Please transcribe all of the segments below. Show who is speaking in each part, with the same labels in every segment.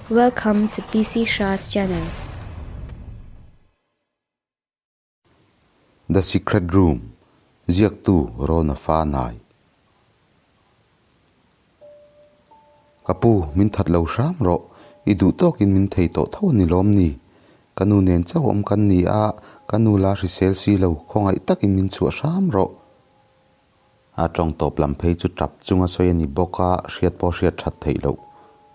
Speaker 1: Welcome to PC Shah's channel.
Speaker 2: The Secret Room, Ziaktu Rona Fanai. Ka pu, min that lo hram rawh, i duh tawkin min thei tawh tho a ni lawm ni? Ka nu nen chauh awm kan ni a, ka nu la hrisel si lo, khawngaih takin min chhuah hram rawh. A tawng tawp lam phei chu tap chunga sawi a ni bawk a, hriat pawh hriat that theih loh.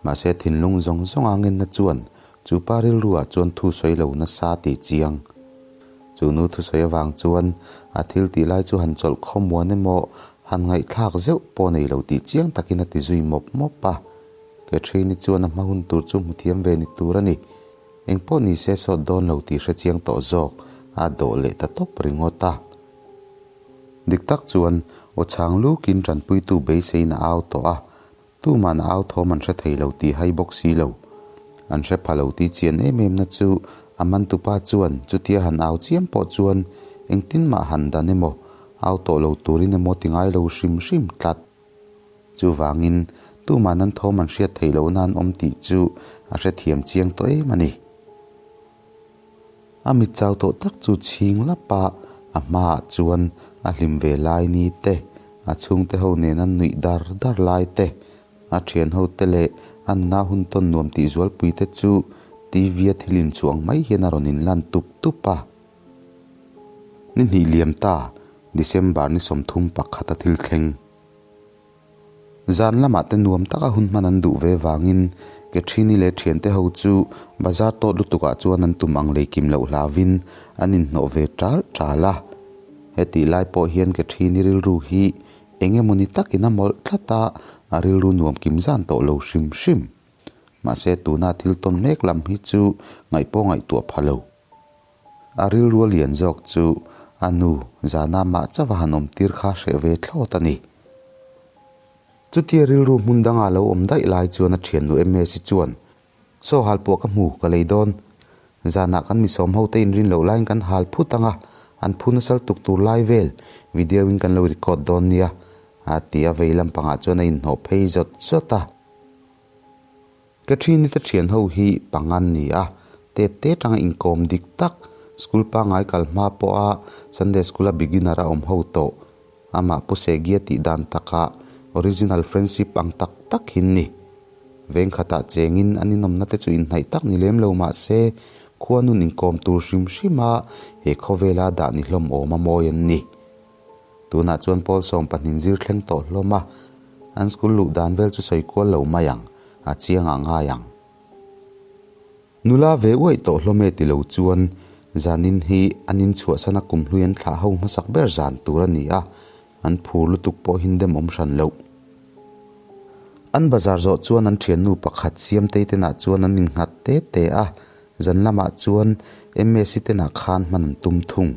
Speaker 2: Mahse thinlung zawng zawng a ngenna chuan chu pa rilru ah chuan thu sawi lo nasa tih chiang. Chu nu thusawi avang chuan a thil tih lai chu han chawlh khawmuan emaw han ngaihthlak zeuh pawh nei lo tih chiang takin a ti zui mawp mawp a. Catherine-i chuan a hma hun tur chu hmu thiam ve ni tur a ni. Engpawh ni se sawt dawn lo tih hre chiang tawh zawk a dawh leh ta tawp ringawt a. Dik tak chuan aw chhang lukin tanpuitu beiseiin a au tawh a, tuman a au thawm an hre thei lo tih hai bawk si lo. An hre pha lo tih chian em em na chu a mantupa chuan chutia han au chiam pawh chuan engtin mah han dan emaw, au tawh lo turin emaw ti ngai lo hrim hrim tlat. Chuvangin tuman an thawm an hriat theih lohna an awm tih chu a hrethiam chiang tawh em a ni. A mit chau tawh tak chu chhing lap a, a hmaah chuan a hlim ve lai ni te, a chhungte ho nen an nuih dar dar lai te, a thian ho te leh a nuna hun tawn nuam tih zualpui te chu TV a thil inchhuah ang mai hian a rawn inlan tup tup a. Ni hnih liam ta, December ni 31 a thil thleng. Zan lamah te nuam taka hun hman an duh ve vangin Catherine-i leh thiante ho chu bazar tawt lutukah chuan an tum ang lei kim loh hlauvin an inhnawh ve ṭal ṭal a. Hetih lai pawh hian Catherine-i rilru hi eng emawni takin a mawlh tlat a, a rilru nuam kim zan tawh lo hrim hrim. Mahse tuna thil tawn mek lam hi chu ngaih pawh ngaihtuah pha lo. A rilru a lian zawk chu a nu zana mah chauh a han awm tir kha hreh ve thlawt a ni. Chutia rilru hmun danga lo awm daih lai chuan a thiannu Ms-i chuan, Saw hal pawh ka hmu, ka lei dawn. Zanah kan misawm ho te inrin loh laiin kan hal phut ang a, an phu nasal tuk tur lai vel video in kan lo record dawn nia, a ti a vei lampangah chuan a inhnawh phei zawt zawt a. Catherine-i te thian ho hi pangan ni a, tet te tanga inkawm dik tak, school pangngai kal hma pawha Sunday school-a beginner a awm ho tawh. Amah Pu Segia tih dan takah original friendship ang tak tak hin ni. Veng khatah chengin an inawmna te chu inhnaih tak ni lem lo mah se, khua nun inkawm tur hrim hrima he khawvela dah ni hlawm awm a mawi an ni. Tunah chuan Paul sawmpahnin zir thleng tawh hlawm a, an school luh dan vel chu sawi kual lo mai ang, a chiang ah ngai ang. Nula ve uaih tawh hlawm e ti lo chuan zanin hi an inchhuahsan a kumhlui an thlah ho hmasak ber zan tur a ni a, an phur lutuk pawh hin dem awm hran loh. An bazar zawh chuan an thiannu pakhat Siamtei tenah chuan an innghat te te a, zan lamah chuan Msi tenah khan hman an tum thung.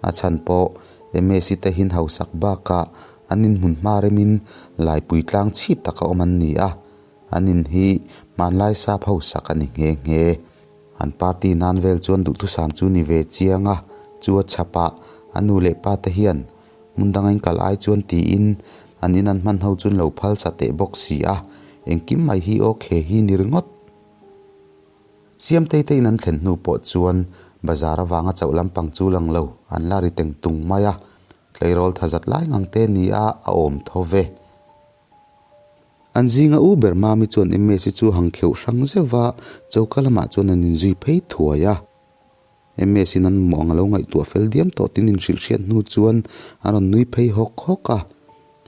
Speaker 2: A chhan pawh Msi te hin hausak bakah an inhmun hma remin laipui tlang chhip taka awm an ni a, an in hi hmanlai sap hausak a ni nghe nghe. An party nan vel chuan duhthusam chu ni ve chiang a, chu a chhapah a nu leh pa te hian Hmun danga in kal ai chuan tiin an in an hman ho chuan lo phal sa teh bawk si a, engkim mai hi aw khe hi ni ringawt. Siamtei te in an thlen hnu pawh chuan bazar avanga chauh lampang chu lang lo an la ri teng tung mai a, tleirawl tha zat lai ngang te ni a a awm tho ve. An zinga u ber Mami chuan Ms-i chu hang kheuh hrang zeuh va, choka lamah chuan an inzui phei thuai a. Ms-in an mamawh ang a lo ngaihtuah fel diam tawh tin inhrilh hriat hnu chuan a rawn nui phei hawk hawk a.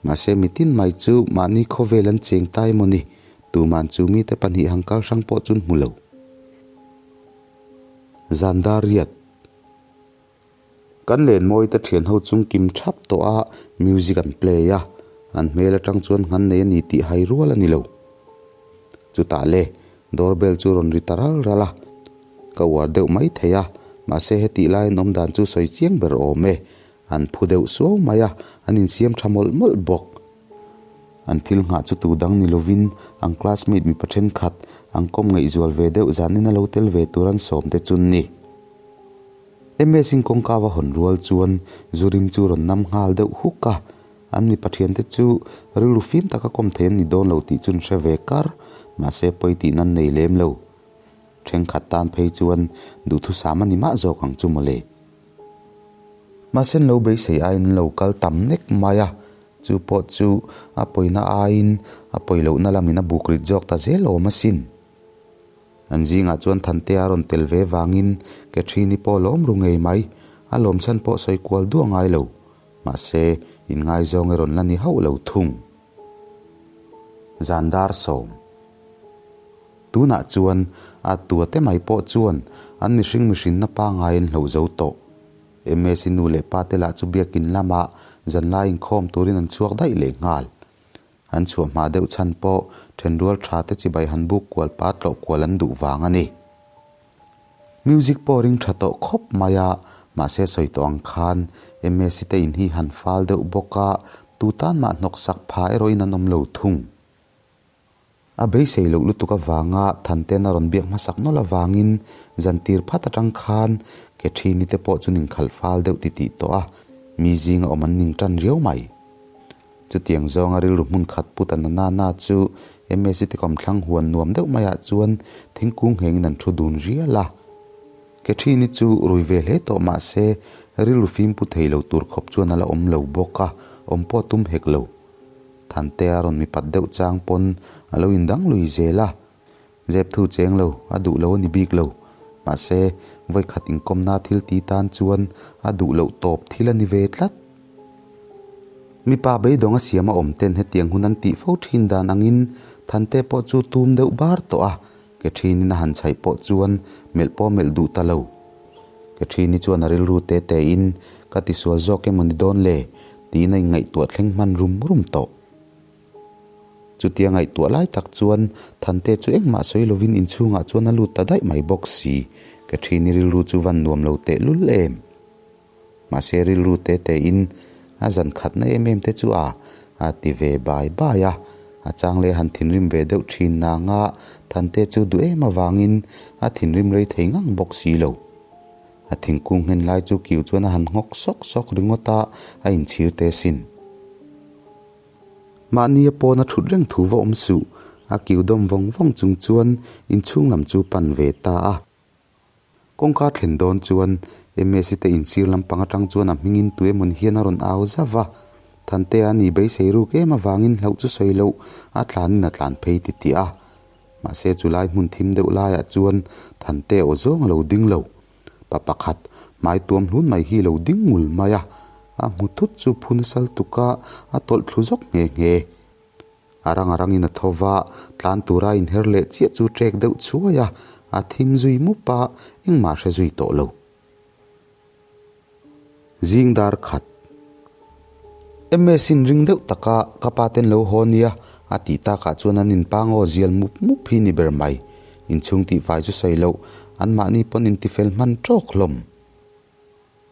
Speaker 2: Mahse mitin mai chu mahni khawvel an cheng ta emaw ni, tuman chu mite pahnih hang kal hrang pawh chun hmu lo. Zan dar riat. Kan lenmawi te thian ho chung kim thap tawh a, music an play a, an hmel atang chuan ngan nei a ni tih hai rual a ni lo. Chutah le, door bell chu rawn ri ta ral ral a. Ka uar deuh mai thei a, mahse hetih laiin awm dan chu sawi chiang ber awm e. An phu deuh suau mai a, an insiam tha mawlh mawlh bawk. An thil nghah chu tu dang ni lovin an classmate mipa thenkhat, an kawm ngaihzual ve deuh zanin a lo tel ve tur an sawm te chu ni. MS-in kawngka va hawn rual chuan zu rim chu rawn nam nghal deuh huk a, an mipa thiante chu rilru fim taka kawm thei an ni dawn lo tih chu an hre ve kar. Mahse pawi tih nan nei lem lo. Thenkhat tan phei chuan duhthusam a ni mah zawk ang chu mawle. Mahse an lo beisei aiin an lo kal tam nek mai a, chu pawh chu a pawina aiin a pawi lohna lamin a buk rit zawk ta zel awm asin. An zingah chuan Thantea a rawn tel ve vangin Catherine-i pawh lawm ru ngei mai, a lawm chhan pawh sawi kual duah ngai lo. Mahse, inngaizawng e rawn la ni hauh lo thung. Zan dar sawm. Tunah chuan a tua te mai pawh chuan an mihring mihrinna pangngai an hloh zo tawh. Msi nu leh pa te lah chu biakin lamah zanlai inkhawm turin an chhuak daih leh nghal. An chhuah hma deuh chhan pawh thenrual tha te chibai han buk kual pa tlawh kual an duh vang a ni. Music pawh ring tha tawh khawp mai a, mahse sawi tawh ang khan Msi te in hi han fal deuh bawk a, tu tan mah hnawk sak pha erawhin an awm lo thung. A beisei loh lutuk avanga Thanten a rawn biak hmasak nawlh avangin zantir phat atang khan Catherine-i te pawh chu ning khalh fal deuh titih tawh a, mi zinga awm an ning tan riau mai. Chutiang zawnga rilru hmun khat put a na na na chu Msi te kawmthlang huan nuam deuh maiah chuan thingkung nghengin an thu dun rial a. Catherine-i chu rui ve hle tawh mah se rilru fim pu thei lo tur khawp chuan a la awm lo bawk a, awm pawh tum hek lo. Thantea rawn mipat deuh chang pawn a lo indang lui zel a, zep thu cheng lo, a duh lo a ni bik lo. Mahse, vawikhat inkawmna thil ti tan chuan a duh loh tawp thil a ni ve tlat. Mipa beidawng a siam a awm ten hetiang hun an tih fo thin dan angin Thante pawh chu tum deuh bar tawh a, ke thinin a han chhaih pawh chuan melh pawh melh duh ta lo. Ke thini chuan a rilru te tein ka tisual zawk emaw ni dawn le tiin a inngaihtuah thleng hman rum rum tawh. Chutia ngaihtuah lai tak chuan Thante chu engmah sawi lovin inchhungah chuan a lut ta daih mai bawk si, ke thini rilru chu van nuam lo tehlul em. Mahse rilru te tein a zan khatna em em te chu a a ti ve bai bai a, a chang leh han thinrim ve deuh thin nanga Thante chu duh em avangin a thinrim rei thei ngang bawk si lo. A thingkung nghen lai chu kiu chuan a han nghawk sawk sawk ringawt a, a inchhir te sin. Mahni a pawn a thut reng thu va awm suh, a kiu dawm vawng vawng chung chuan inchhung lam chu pan ve ta a. Kawngka thlen dawn chuan Msi te insir lampang atang chuan a hmingin tu emawn hian a rawn au zauh va. Thantea ni beisei ruk em avangin hlauh chu sawi loh a tlanin a tlan phei ti tih a. Mahse chulai hmun thim deuh laiah chuan Thantea aw zawng a lo ding lo. Pa pakhat hmai tuam hlun mai hi lo ding ngul mai a. A hmu thut chu phun sal tuka a tawlh thlu zawk nghe nghe. A rang a rangin a tho va, tlan tura inher leh chiah chu ṭek deuh chhuai a, a thim zui mup a, engmah hre zui tawh lo. Zing dar khat. MS in ring deuh taka ka pa ten lo haw nia a tih takah chuan an inpang aw zial mup mup hi ni ber mai. Inchhung tihfai chu sawi loh, anmahni pawn intifel hman ṭawk hlawm.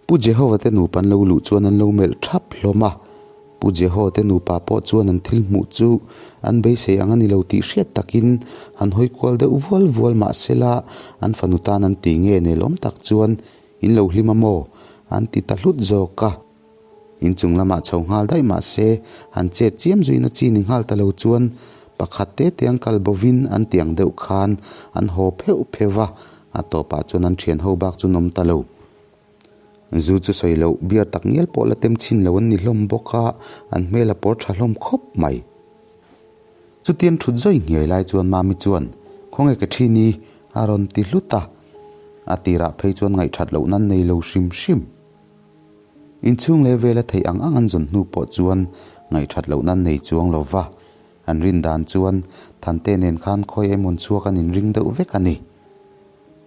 Speaker 2: Pu Jehova te nupa an lo luh chuan an lo melh thap hlawm a. Pu Jeho te nupa pawh chuan an thil hmuh chu an beisei ang a ni lo tih hriat takin han hawi kual deuh vual vual mah sela an fanu tan an ti nge nelawm tak chuan in lo hlim a maw? an ti ta hlut zawk a. Inchung lamah chho nghal daih mah se han chet chiam zuina chi ni nghal ta lo chuan pakhat te te an kal bovin an ti ang deuh khan an haw pheuh pheuh va, a tawpah chuan an thian ho bak chu nawm ta lo. Zu chu sawi loh, beer tak ngial pawh la tem chhin lo an ni hlawm bawk a, an hmel a pawr tha hlawm khawp mai. Chutiang thut zawi nghiai lai chuan Mami chuan, Khawnge ka thin i? a rawn ti hlut a. A tirah phei chuan ngaihthat loh nan nei lo hrim hrim. Inchhung leh vela theih ang ang an zawn hnu pawh chuan ngaihthat loh nan nei chuang lo va. An rin dan chuan Thante nen khan khawi emawn chhuak an inring deuh vek a ni.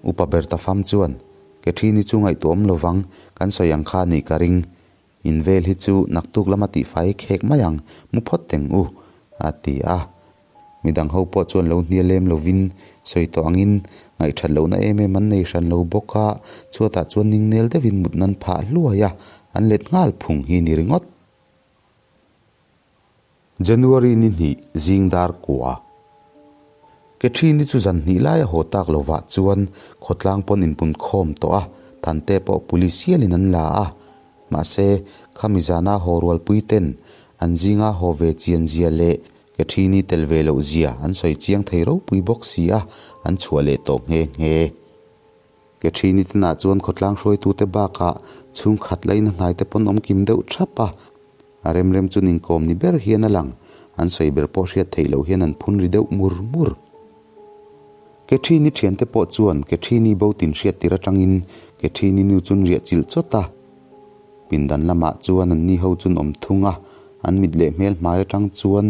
Speaker 2: Upa ber ta fam chuan, Ke ṭhini chu ngaihtuahawm lovang, kan sawi ang kha nih ka ring. In vel hi chu naktuk lama tihfai khek mai ang, mu phawt teng u, a ti a. Midang ho pawh chuan lo hnial lem lovin, sawi tawh angin ngaihṭhat lohna em em an nei hran lo bawk a, chhuatah chuan ningnel deuhin mut nan phah hluai a, an let nghal phung hi ni ringawt. January ni hnih zing dar kua. Catherine-i chu zan hnih lai a haw tak lovah chuan khawtlang pawn inpun khawm tawh a, Thante pawh police hialin an la a. Mahse, khami zana haw rualpui ten an zinga haw ve chian zia leh. Catherine-i tel ve loh zia an sawi chiang thei ropui bawk si a, an chhuah leh tawh nghe nghe. Catherine-i tenah chuan khawtlang hruaitute bakah chhungkhat laina hnaite pawn awm kim deuh thap a, a rem rem chu ninkawm ni ber hian a lang, an sawi ber pawh hriat theih loh hian an phun ri deuh mur mur. Catherine-i thiante pawh chuan Catherine-i bo tin hriat tir atangin Catherine-i nu chun riah chilh chawt a. Pindan lamah chuan an ni ho chun awm thung a, an mit leh hmel hmai atang chuan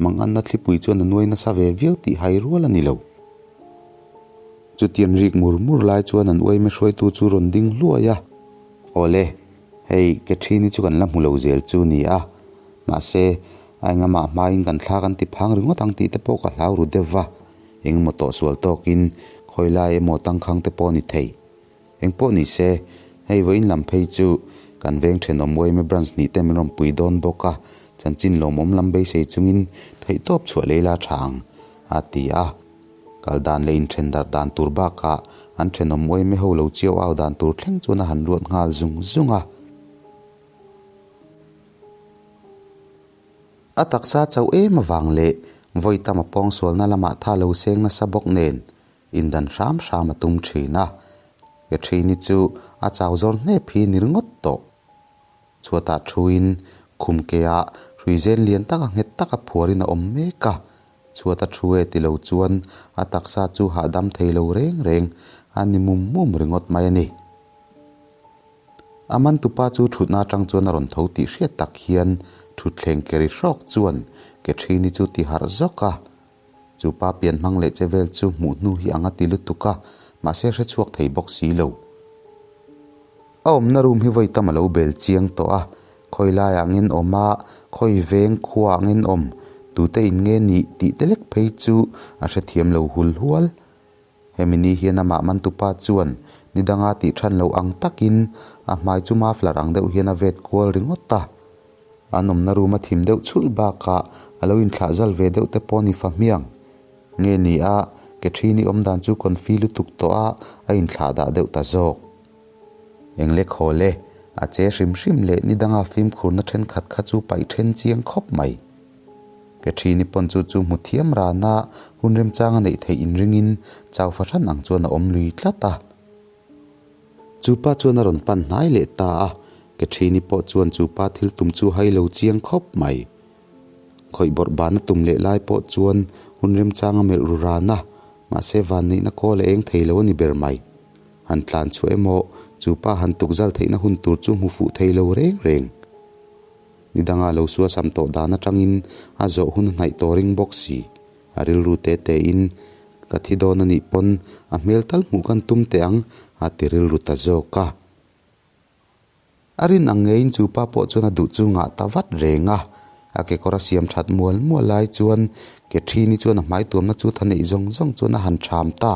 Speaker 2: manganna thlipui chuan a nuai nasa ve viau tih hai rual a ni lo. Chutiang rik mur mur lai chuan an uaime hruaitu chu rawn ding hluai a, Awle, hei Catherine-i chu kan la hmu lo zel chu ni a, mahse, a engamah hmain kan thla kan ti phang ringawt ang tih te pawh ka hlau ru deuh va, engemaw tawhsual tawkin khawi lai emaw tangkhang te pawh a ni thei. Engpawh ni se, hei vawiin lam phei chu kan veng thenawm Uaime Branch nih te min rawn pui dawn bawk a, chanchin lawmawm lam beisei chungin theihtawp chhuah lei la tha ang, a ti a. Kal dan leh inthen darh dan tur bakah an thenawm Uaime ho lo chiau au dan tur thleng chuan a han ruat nghal zung zung a. A taksa chauh em avang leh vawi tam a pawngsualna lamah tha lo seng nasa bawk nen Indan hram hram a tum thin a, Catherine-i chu a chau zawr hnep hi ni ringawt tawh. Chhuatah thuin khum keah hruizen lian taka nghet taka phuarin a awm mek a, chhuata thu e ti lo chuan a taksa chu hahdam thei lo reng reng a ni mum mum ringawt mai a ni. A mantupa chu thutna atang chuan a rawn tho tih hriat tak hian thutthleng ke ri hrawk chuan Catherine-i chu ti harh zawk a, Chu pa pian hmang leh che vel chu hmuh hnu hi ang a ti lutuk a, mahse hre chhuak thei bawk si lo. A awmna room hi vawi tam a lo bel chiang tawh a, khawi laiah ngen awm a, khawi veng khuaah ngen awm, tute in nge nih tih te lek phei chu a hrethiam lo hul hual. Hemi ni hian amah mantupa chuan ni danga tih than lo ang takin a hmai chu muffler ang deuh hian a vet kual ringawt a. An awmna room a thim deuh chhulh bakah a lo inthlah zal ve deuh te pawh a ni fa hmiang. Nge ni a, Catherine-i awmdan chu confi lutuk tawh a, a inthlah dah deuh ta zawk. Eng le khawl e, a che hrim hrim leh ni danga fimkhurna thenkhat kha chu paih then chiang khawp mai. Catherine-i pawn chu chu hmu thiam rana hun remchang a neih theih inringin chau fahran ang chuan a awm lui tlat a. Chu pa chuan a rawn pan hnai leh ta a, Catherine-i pawh chuan chu pa thil tum chu hai lo chiang khawp mai. Khawih bawrh ban a tum leh lai pawh chuan hun remchang a melh ru ran a, mahse vanneihna kawl a eng thei lo a ni ber mai. Han tlan chhuah emaw chu pa han tukzal theihna hun tur chu hmu fuh thei lo reng reng. Ni danga lo suasam tawh dan atangin a zawh hun a hnaih tawh ring bawk si. A rilru te tein, Ka thi dawn a nih pawn a hmel tal hmuh kan tum teh ang, a ti rilru ta zawk a. A rin ang ngeiin chu pa pawh chuan a duh chu ngah ta vat reng a. A kekawr a siam that mual mual lai chuan Catherine-i chuan a hmai tuamna chu tha neih zawng zawng chuan a han ṭham ta.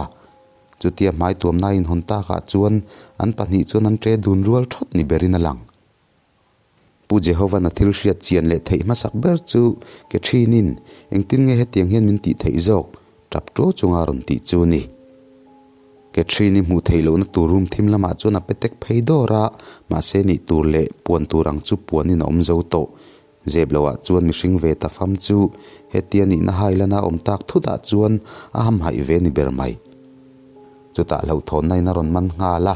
Speaker 2: Chutia hmai tuamna a inhawn takah chuan an pahnih chuan an ṭe dun rual ṭhawt ni berin a lang. Pu Jehova'n a thil hriat chian leh theih hmasak ber chu Catherine-in engtin nge hetiang hian min tih theih zawk? tap ṭuau chunga rawn tih chu a ni. Catherine-i hmuh theih lohna tur room thim lamah chuan a petek phei dawr a, mahse nih tur leh puan tur ang chu puanin a awm zo tawh. Zep lohah chuan mihring ve ta fam chu hetia nihna hailana awm tak thutah chuan a hamhaih ve ni ber mai. Chutah hlauhthawnna in a rawn man nghal a,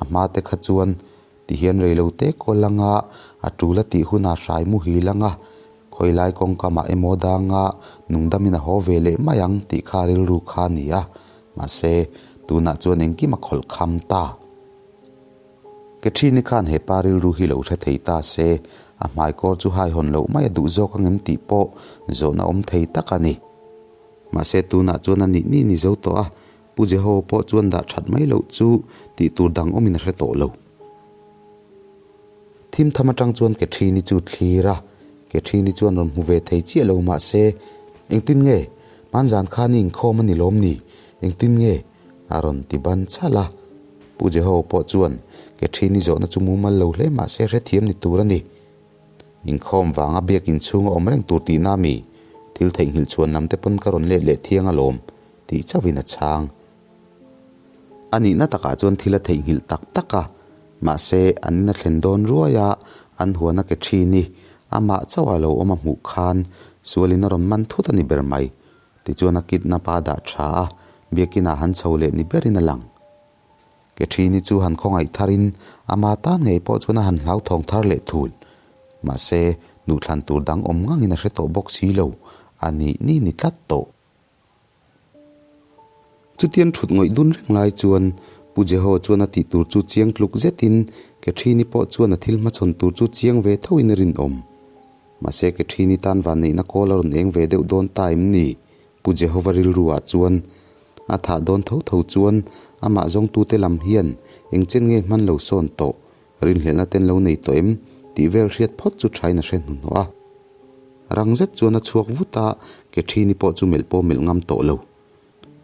Speaker 2: a hma te kha chuan Ti hian reilo te kawl anga a tul a tih hunah hrai muhil anga khawilai kawngkamah emaw danga nungdamin a haw ve leh mai ang tih kha rilru kha a ni a, mahse tunah chuan engkim a khawlh kham ta. Catherine-i khan he pa rilru hi lo hre thei ta se, a hmaikawr chu haihawn loh mai a duh zawk angem tih pawh zawhna awm thei tak a ni. Mahse tunah chuan a nih nih ni zo tawh a, Pu Jeho pawh chuan dah that mai loh chu tih tur dang awmin a hre tawh lo. Thim tham atang chuan Catherine-i chu thlir a, Catherine-i chuan rawn hmu ve thei chiah lo mahse, Engtin nge? Hmanzan khan i inkhawm a ni lawm ni? Engtin nge? a rawn ti ban chhalh a. Pu Jeho pawh chuan Catherine-i zawhna chu mumal lo hle mahse hrethiam ni tur a ni. Inkhawm vanga biakin chhunga awm reng tur tihna mi? Thil theihnghilh chhuan lam te pawn ka rawn let leh thiang alawm. Tih chauhin a chhang. A nihna takah chuan thil a theihnghilh tak tak a, mahse an in a thlen dawn ruai a, an huan a ke thin i, amah chauh a lo awm a hmuh khan Sualin a rawn man thut a ni ber mai. Tichuan a kidnap a dah tha a, biakinah han chho leh ni berin a lang. Catherine-i chu han khawngaih tharin ama tan ngei pawh chuan a han hlauthawng thar leh thul. Mahse, nuhthlan tur dang awm ngangin a hre tawh bawk si lo, a nih ni ni tlat tawh. Chutian thut ngawih dun reng lai chuan Pu Jeho chuan a tih tur chu chiang tluk zetin Catherine-i pawh chuan a thil hmachhawn tur chu chiang ve thoin a rinawm. Mahse Catherine-i tan vanneihna kawl a rawn eng ve deuh dawn ta em ni? Pu Jehova rilru ah chuan a thah dawn tho tho chuan amah zawngtute lam hian eng chen nge hman lo sawn tawh, rinhlelhna ten lo nei tawh em tih vel hriat phawt chu thain a hre hnuhnawh a. Rang zet chuan a chhuak vut a, Catherine-i pawh chu melh pawh melh ngam tawh lo.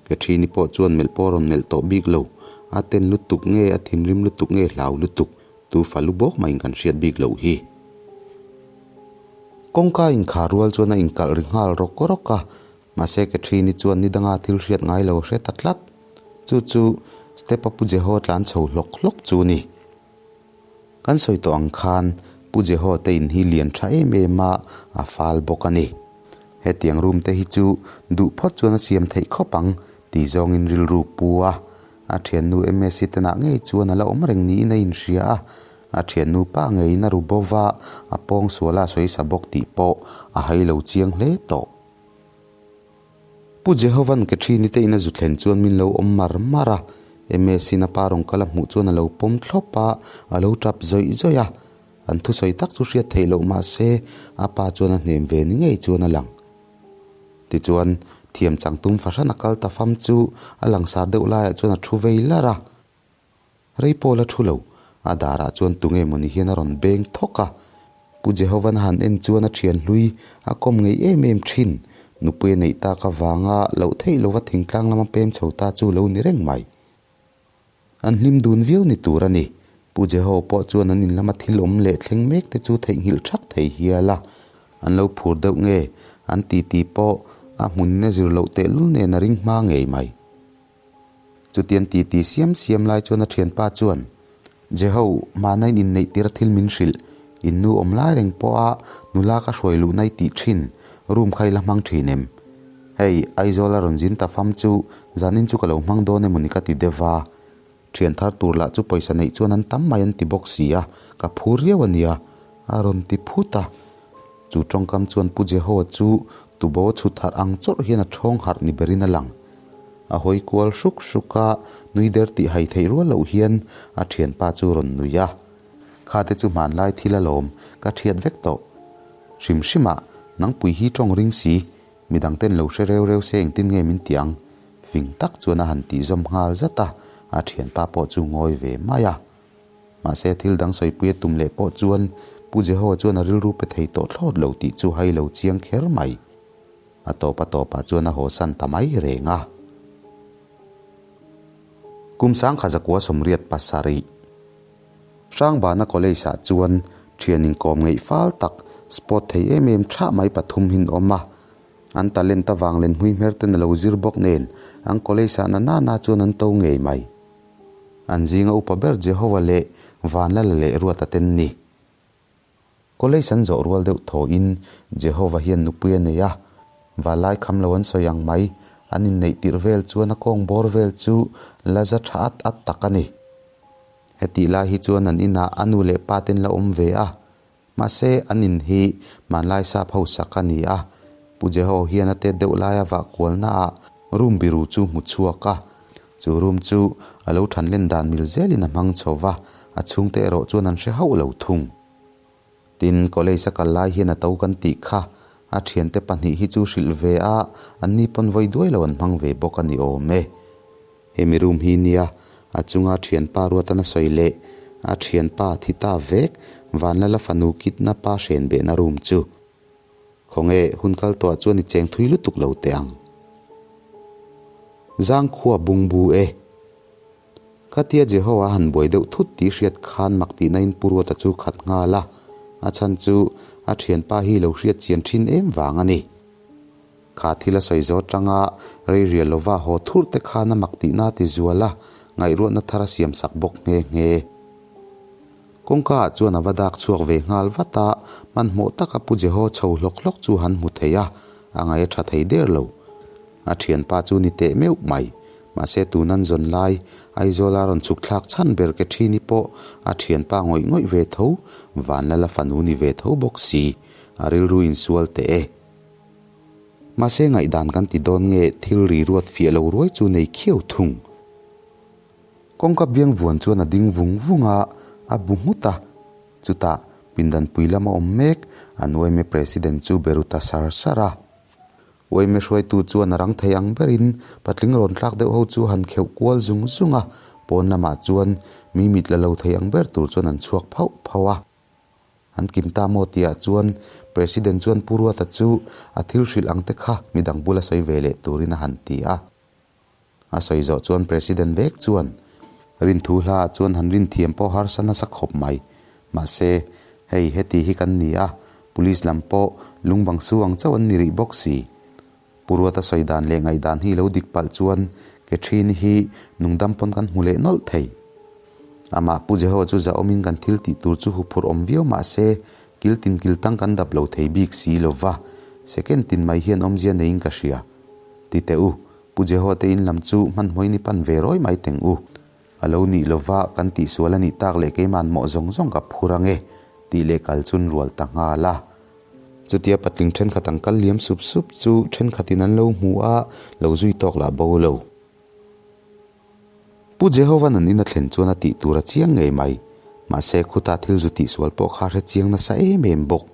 Speaker 2: Catherine-i pawh chuan melh pawh a rawn melh tawh bik lo, a ten lutuk nge a thinrim lutuk nge hlau lutuk, tu fa lu bawk mahin kan hriat bik loh hi. Kawngka inkhar rual chuan a inkalh ri nghal rawk rawk a, mahse Catherine-i chuan ni danga thil hriat ngai lo a hre ta tlat. Chu chu step-a Pu Jeho tlan chho hlawk hlawk chu a ni. Kan sawi tawh ang khan Pu Jeho te in hi lian tha em em a, a fal bawk a ni. Hetiang room te hi chu duh phawt chuan a siam theih khawp ang tih zawngin rilru pu a. A thiannu Msi tenah ngei chuan a la awm reng niin a inhria a, a thiannu pa ngeiin a ru bo va, a pawng suala a sawi sa bawk tih pawh a hai lo chiang hle tawh. Pu Jehova'n ka ṭhini te in a zu thlen chuan min lo awm mar mar a, Msi-in a pa rawn kal a hmuh chuan a lo pawm thlawp a, a lo ṭap zawih zawih a. An thusawi tak chu hriat theih loh mah se a pa chuan a hnem ve ni ngei chuan a lang. Tichuan, thiam chang tum fahran a kal ta fam chu a langsar deuh laiah chuan a ṭhu vei lar a. Rei pawh la ṭhu lo, a darah chuan tunge mawni hian a rawn beng thawk a. Pu Jehovan a han en chuan a ṭhian hlui a kawm ngei em em ṭhin. Nupui a neih tak avanga loh theih lova thingtlang lama pem chho ta chu lo ni reng mai. An hlim dun viau ni tur a ni. Pu Jeho pawh chuan an in lama thil awm leh thleng mek te chu theihnghilh thak thei hial a. An lo phur deuh nge an titi pawh a hmunin a zir loh tehlul nen a ring hma ngei mai. Chutiang titi siam siam lai chuan a thianpa chuan, Jeho, mahna in inneih tir a thil min hrilh, in nu awm lai reng pawha nula ka hruai luhna i tih thin, room kha i la hmang thin em? Hei, Aizawl a rawn zin ta fam chu zanin chu ka lo hmang dawn emawni ka ti deuh va. Thian thar tur lah chu pawisa neih chuan an tam mai an ti bawk si a, ka phur riau a nia, a rawn ti phut a. Chu tawngkam chuan Pu Jeho chu tubo chhut harh ang chawrh hian a thawng harh ni berin a lang. A hawi kual hruk hruk a, nui der tih hai theih rual loh hian a thianpa chu rawn nui a. Kha te chu hmanlai thil alawm, ka thiat vek tawh. Hrim hrimah, nangpui hi tawng ring si, midang ten lo hre reu reu se engtin nge min ti ang? Fing tak chuan a han tih zawm nghal zat a, a thianpa pawh chu ngawi ve mai a. Mahse thil dang sawipuia tum leh pawh chuan Pu Jeho chuan a rilru pe thei tawh thlawt lo tih chu hai lo chiang kher mai. A tawp a tawpah chuan a hawsan ta mai reng a. Kum sangkha zakua 87. Hrangbana College ah chuan thian inkawm ngeih fal tak sport thei em em thah mai pathum hin awm a. An talent avang len hmui hmer ten a lo zir bawk nen an college ah na nana chuan an to ngei mai. An zinga upa ber Jehovah leh Vanlala leh Ruata ten ni. College an zawh rual deuh thawhin Jehovah hian nupui a nei a, valai kham lo an sawi ang mai, an inneih tirh vel chuan a kawng bawr vel chu la za tha at at tak a ni. Hetih lai hi chuan an inah a nu leh pa ten la awm ve a, mahse an in hi hmanlai sap ho sak a ni a, Pu Jeho hian a tet deuh laia vah kualnaah room biru chu hmu chhuak a, chu room chu a lo than len dan mil zelin a hmang chho va, a chhungte erawh chuan an hre hauh lo thung. Tin, college a kal lai hian a to kan tih kha a thiante pahnih hi chu hrilh ve a, an ni pawn vawi duai lo an hmang ve bawk a ni awm e. Hemi room hi nia a chunga thianpa ruatan a sawi leh a thianpa thi ta vek Vanlala fanu kitna pa hren behna room chu. Khawnge hun kal tawh ah chuan i cheng thui lutuk lo teh ang. Zangkhua bungbu e. Khatia Jehovah han buai deuh thut tih hriat khan mak tihna in Pu Ruata chu khat nghal a, a chhan chu a thianpa hi lo hriat chian thin em vang a ni. Kha thil a sawi zawt tanga rei rial lova haw thurh te khan a mak tihna a ti zual a, ngaihruatna thar a siam sak bawk nghe nghe. Kawngka ah chuan a va dak chhuak ve nghal vat a, hmanhmawh taka Pu Jeho chho hlawk hlawk chu han hmu thei a, a ngaih a tha thei der lo. A thianpa chu ni teh meuh mai. Mahse tun an zawn lai, Aizawla rawn chhuk thlak chhan ber ke thini pawh a thianpa ngawih ngawih ve tho, Vanlala fanu ni ve tho bawk si, a rilru insual teh e. Mahse ngaihdan kan ti dawn nge thil ri ruat fiah lo ruai chu nei khiau thung. Kawngka biang vuan chuan a ding vung vung a, a bu nghut a. Chutah pindanpui lama awm mek, an uaime President chu be ru ta sar sar a. Uaime hruaitu chuan a rang thei ang berin patling rawn tlak deuh ho chu han kheuh kual zung zung a, pawn lamah chuan mi mit la lo thei ang ber tur chuan an chhuak phauh phauh a. An kim ta maw tihah chuan President chuan Pu Ruata chu a thil hrilh ang te kha midang bula sawi ve leh turin a han ti a. A sawi zawh chuan President vek chuan Rinthu hla ah chuan han rinthiam pawh harsa nasa khawp mai. Mahse, hei heti hi kan ni a, Police lam pawh lungbang su ang chauh an ni rih bawk si. Pu Ruata sawi dan leh ngaihdan hi lo dik palh chuan ke ṭhin hi nungdam pawn kan hmu leh nawlh thei. Amah Pu Jeho chu zahawmin kan thil tih tur chu huphurh awm viau mah se, kil tin kil tang kan dap lo thei bik si lo va, second tin mai hian awmzia neiin ka hria. Ti teh u, Pu Jeho te in lam chu hmanhmawhin i pan ve rawi mai teng u. A lo nih lova kan tihsual a nih tak leh keima'n mawh zawng zawng ka phur ang e, tih leh kal chun rual ta nghal a. Chutia patling thenkhat an kal liam sup sup chu thenkhatin an lo hmu a, lo zui tawk lah bo lo. Pu Jehova'n an in a thlen chuan a tih tur a chiang ngei mai. Mahse khuta thil zu tihsual pawh kha hre chiang nasa em em bawk.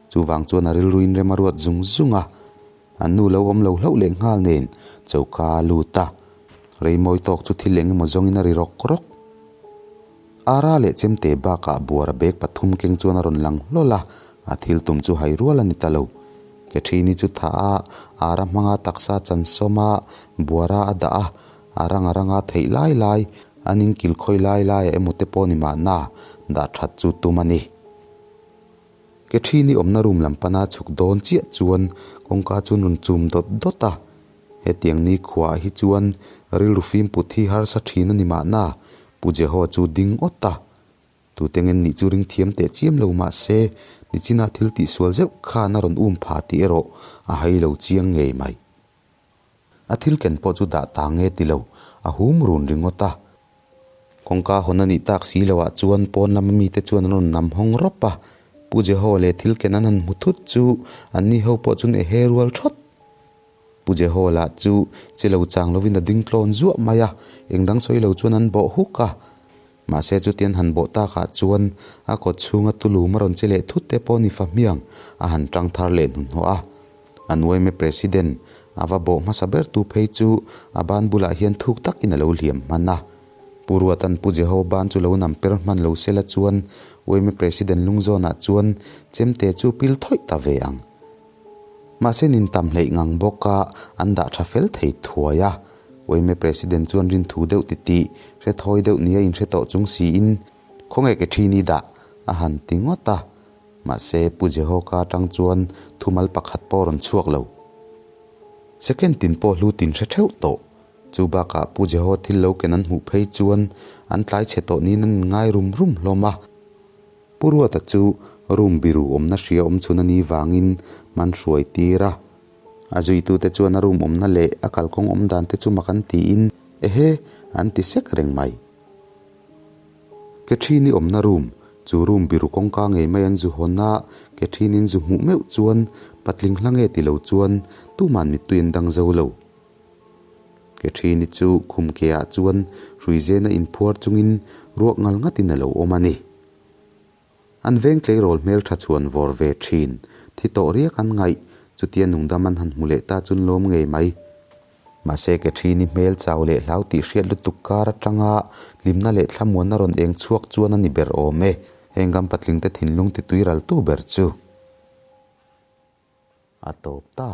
Speaker 2: Chuvang chuan a rilru in rem a ruat zung zung a. An nu lo awm lo hlauh leh nghal nen choka a lut a. Rei mawi tawk chu thil eng emaw zawngin a ri rawk rawk. Ara leh chemte bakah buara bag pathum keng chuan a rawn lang hlawl a, a thil tum chu hai rual a ni ta lo. Catherine-i chu thah a, ara hmanga taksa chan sawm a, buara a dah a, a ranga ranga theih lai lai, an inkil khawi lai laiah emaw te pawh ni mahna dah that chu tum a ni. Catherine-i awmna room lam pana chhuk dawn chiah chuan kawngka chu rawn chum dawt dawt a, hetiang ni khuaah hi chuan rilru fim put hi harsa thin a ni mahna, Pu Jeho chu ding awt a. Tute ngen nih chu ring thiam teh chiam lo mah se, nichina thil tihsual zeuh khan a rawn um pha tih erawh a hai lo chiang ngei mai. A thil ken pawh chu dah ta nge ti lo, a hum run ringawt a. Kawngka hawn a nih tak si loah chuan pawn lama mite chuan an rawn nam hawng rawp a, Pu Jeho leh thil ken an han hmu thut chu anni ho pawh chuan ehe rual thawt. Pu Jeho lah chu che lo chang lovin a ding tlawn zuah mai a, engdang sawi lo chuan an bawh huk a. Mahse chutian han bawh takah chuan a kawt chhunga tulum a rawn che leh thut te pawh ni fa hmiang a han tang thar leh hnuhnawh a. A nuaime President a va bawh hmasa ber tu phei chu a ban bulah hian thuk takin a lo hliam hman a. Pu Ruatan Pu Jeho ban chu lo nam per hman lo sela chuan uaime President lungzawnah chuan chemte chu pil thawih ta ve ang. Mahse nin tam hleih ngang bawka an dah tha fel thei thuai a. Uaime President chuan rinthu deuh titih hre thawi deuh nia inhre tawh chung siin khawnge ke ṭhini dah a han ti ngawt a. Mahse, Pu Jehoka atang chuan thumal pakhat pawh rawn chhuak lo. Second tin pawh hlu tin hre theuh tawh. Chu bakah Pu Jeho thil lo ken an hmuh phei chuan an tlai chhe tawh niin an inngai rum rum hlawm a. Pu Ruata chu room biru awmna hria awm chhun a nih vangin man hruai tir a. A zuitute chuan a room awmna leh a kalkawng awm dan te chu mak an tiin, Ehe! an ti sek reng mai. Catherine-i awmna room, chu room biru kawngka ngei mai an zu hawn a, Catherine-in zu hmuh meuh chuan patling hla nge ti lo chuan tuman mittui an dang zo lo. Catherine-i chu khum ke ah chuan hruizena inphuar chungin ruak ngal ngatin a lo awm a ni. An veng tleirawl hmeltha chhuan vawr ve thin, thi tawh riak an ngaih, chutia nungdam an han hmu leh ta chun lawm ngei mai. Mahse Catherine-i hmel chau leh hlau tih hriat lutuk kar atanga hlimna leh thlamuanna rawn eng chhuak chuan a ni ber awm e, heng ram patlingte thinlung titui raltu ber chu a tawp ta.